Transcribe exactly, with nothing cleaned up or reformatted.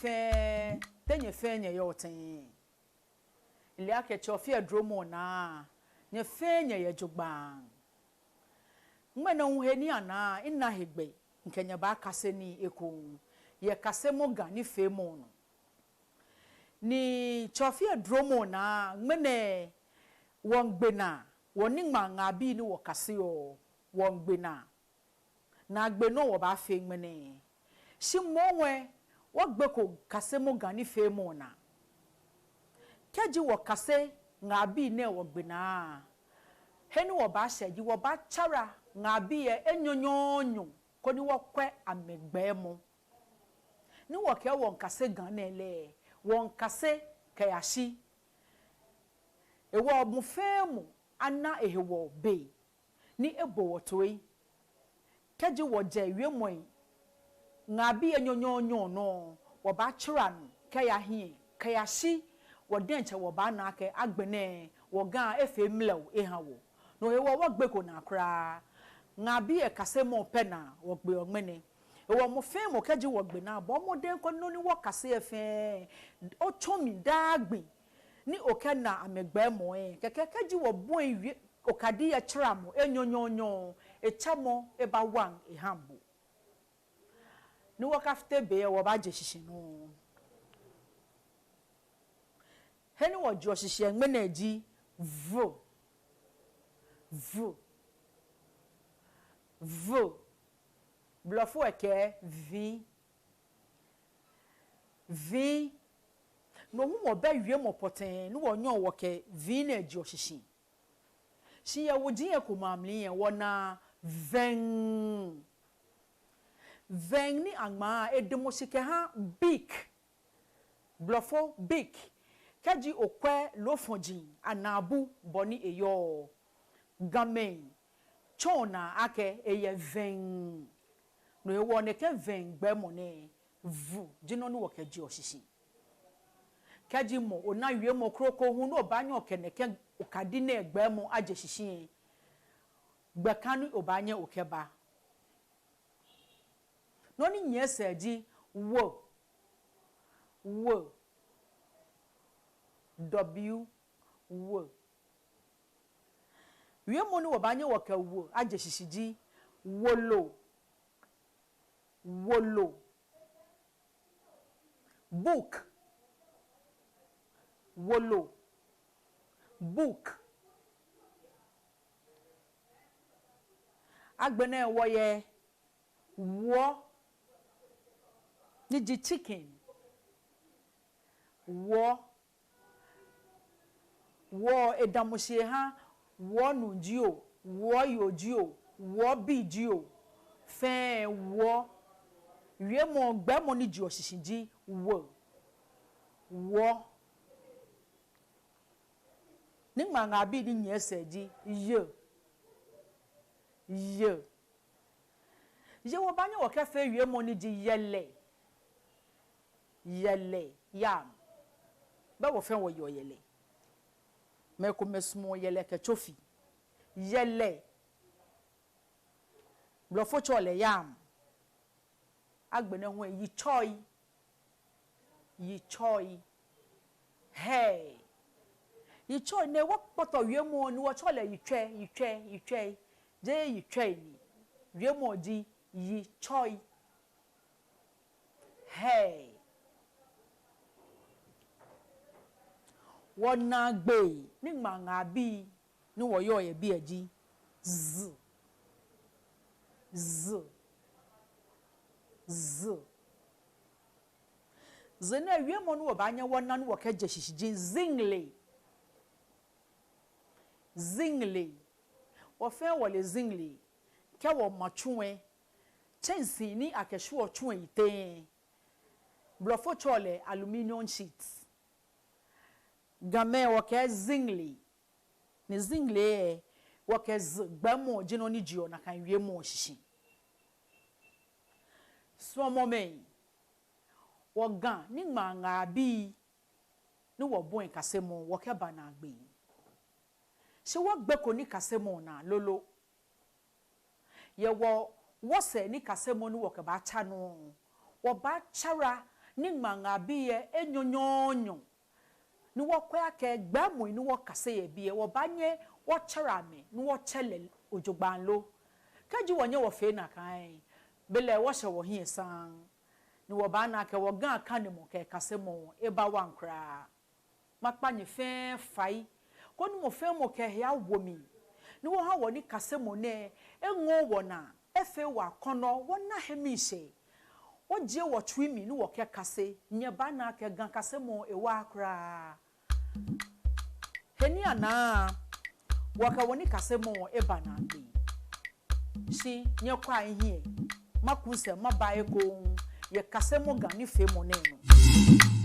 fɛɛ, te nyɛ fɛɛ nyɛyɔɔ tɛŋŋ? Mile akɛ Tsɛ Ofe duromɔ naa, nyɛ fɛɛ nyɛyɛ jogbaŋŋ. Ŋmɛnɛ hu he ni ana, mina hegbɛ mikɛ nyɛ baakase nii ekoŋŋ yɛ kasemɔ Ga nifeemɔ nɔ. Ni Tsɛ Ofe duromɔ naa, ŋmɛnɛ wɔmiigbe naa, wɔ niŋmaa ŋmaa bii ni wɔkaseɔ, wɔmiigbe naa. Naagbee nɔ wɔbaafee ŋmɛnɛ. Shi moŋ lɛ, wɔgbeko kasemɔ Ga nifeemɔ naa. Kɛji wɔkase ŋmaa bii nɛɛ wɔgbe naa, he ni wɔbaashɛ ji wɔbaatsara ŋmaa bii lɛ enyɔnyɔɔnyɔ koni wɔkwɛ amɛgbɛɛmɔ. Ni wɔkɛɛ wɔmiikase Ga nɛɛ lɛ, wɔmiikase kɛyashi. Hewɔ mɔ fɛɛ mɔ ana ehewɔ be ni ebo wɔ toi. Kɛji wɔjɛ wiemɔi ŋmaa bii enyɔnyɔɔnyɔ nɔ, wɔbaatsara nɔ kɛya hiɛ, kɛyashi, wɔ diɛŋtsɛ wɔbaana akɛ agbɛnɛ wɔ Ga efee mlɛo eha wɔ. No hewɔ wɔgbeko naa kwraa. Ŋmaa bii lɛ kasemɔ pɛ naa wɔgbeɔ ŋmɛnɛ. Hewɔ mɔ fɛɛ mɔ kɛji wɔgbe naa, bɔɔ mɔdɛŋ koni nɔ ni wɔkase lɛ fɛɛ, otsɔ mli daa gbi ni okɛna amɛgbɛɛmɔ lɛ. Kɛkɛ kɛji wɔbɔi wie okadi lɛ tsaramɔ enyɔnyɔɔnyɔ, etsamɔ ebaawa eha bo. Ni wɔkafite be lɛ wɔbaaje shishi nɔ. He ni wɔjeɔ shishi yɛ ŋmɛnɛ ji v. V. V. Blɔfo lɛ kɛɛ vi. Vi. No hu wɔbɛ wiemɔ pɔtɛɛ ni wɔnyɛɔ wɔkɛ vi nɛɛ jeɔ shishi. Shi yɛ woji lɛ komɛi amli lɛ wɔnaa vɛŋ. Vɛŋ ni aŋmaa lɛ edamɔ shi kɛha beak. Blɔfo beak. Kɛji okwɛ loofɔji anaabu bɔ ni eyɔɔ, Gamɛi tsɔɔ naa akɛ eyɛ vɛŋ. No hewɔ nɛkɛ vɛŋ gbɛɛmɔ nɛɛ, v ji nɔ ni wɔkɛjeɔ shishi. Kɛji mɔ ona wiemɔ kroko hu ni obaanyɛ okɛ nɛkɛ okadi nɛɛ gbɛɛmɔ aje shishi lɛ, gbɛ ka ni obaanyɛ okɛba. Nɔ ni nyiɛ sɛɛ ji w, w, w. Wiemɔ ni wɔbaanyɛ wɔkɛ w aje shishi ji wolo, wolo. Book. Wolo. Book. Agbɛnɛ wɔyɛ wuɔ, ni ji chicken. Wuɔ. Wuɔ edamɔ shi eha wuɔ nuu jio, wuɔ yoo jio, wuɔ bii jio, fɛɛ wuɔ. Wiemɔ gbɛɛmɔ ni jeɔ shishi ji w. Wuɔ. Niŋmaa ŋmaa bii ni nyiɛ sɛɛ ji y. Y. Y wɔbaanyɛ wɔkɛfee wiemɔ ni ji yɛlɛ. Yɛlɛ, yam. Bɛ wɔ fɛɛ wɔyeɔ yɛlɛ. Mɛi komɛi sumɔɔ yɛlɛ kɛ tsofi. Yɛlɛ. Blɔfo tsɛɔ lɛ yam. Agbɛnɛ hu lɛ yitsɔi. Yitsɔi. Hair. Yitsɔi nɛɛ wɔkpɔtɔ wiemɔ ni wɔtsɛɔ lɛ yitsɔi, yitsɔi, yitsɔi. Jeee yitsɔi ni. Wiemɔ ji yitsɔi. Hair. Wɔnaagbee niŋmaa ŋmaa bii ni wɔyɔɔ yɛ biɛ ji z. Z. Z. Z nɛɛ wiemɔ ni wɔbaanyɛ wɔna ni wɔkɛje shishi ji ziŋgli. Ziŋgli. Wɔ fɛɛ wɔle ziŋgli. Kɛ wɔma tsu lɛ, tsɛnsi ni akɛshwieɔ tsu lɛ yiteŋ, blɔfo tsɛɔ lɛ aluminium sheet. Gamɛi wɔkɛɛ ziŋgli. Ni ziŋgli lɛ, wɔkɛ z gbɛɛmɔ ji nɔ ni jeɔ nakai wiemɔ shishi. Suɔmɔmɛi, wɔ Ga niŋmaa ŋmaa bii ni wɔbɔi kasemɔ, wɔkɛba naagbee. Shi wɔgbeko nikasemɔ naa lolo. Yɛ wɔ, wɔsɛɛ nikasemɔ ni wɔkɛbaatsa nɔ, wɔbaatsara niŋmaa bii lɛ enyɔnyɔɔnyɔ, ni wɔkwɛ akɛ gbɛɛmɔi ni wɔkase yɛ biɛ wɔbaanyɛ wɔtsɛrɛ amɛ ni wɔtsɛ lɛ jogbaŋŋ lo. Kɛji wɔnyɛ wɔfee nakai lɛ, belɛ wɔshɛ wɔhiɛ saŋŋ, ni wɔbaana akɛ wɔ Ga kanemɔ kɛ kasemɔ ebawaŋ kwraa. Makpa nyɛ fɛɛ fai koni mɔ fɛɛ mɔ kɛ ehe awo mli, ni wɔha wɔnikasemɔ nɛɛ eŋɔɔ wɔnaa, efee wɔ akɔnɔ, wɔna he miishɛɛ, wɔjie wɔtsui mli ni wɔkɛkase. Nyɛbaana akɛ Ga kasemɔ ewaaa kwraa. He ni anaa, wɔkɛ wɔnikasemɔ eba naagbee. Shi nyɛkwɛa mihiɛ, maku misɛɛ maba ekoŋŋ yɛ kasemɔ Ga nifeemɔ nɛɛ nɔ.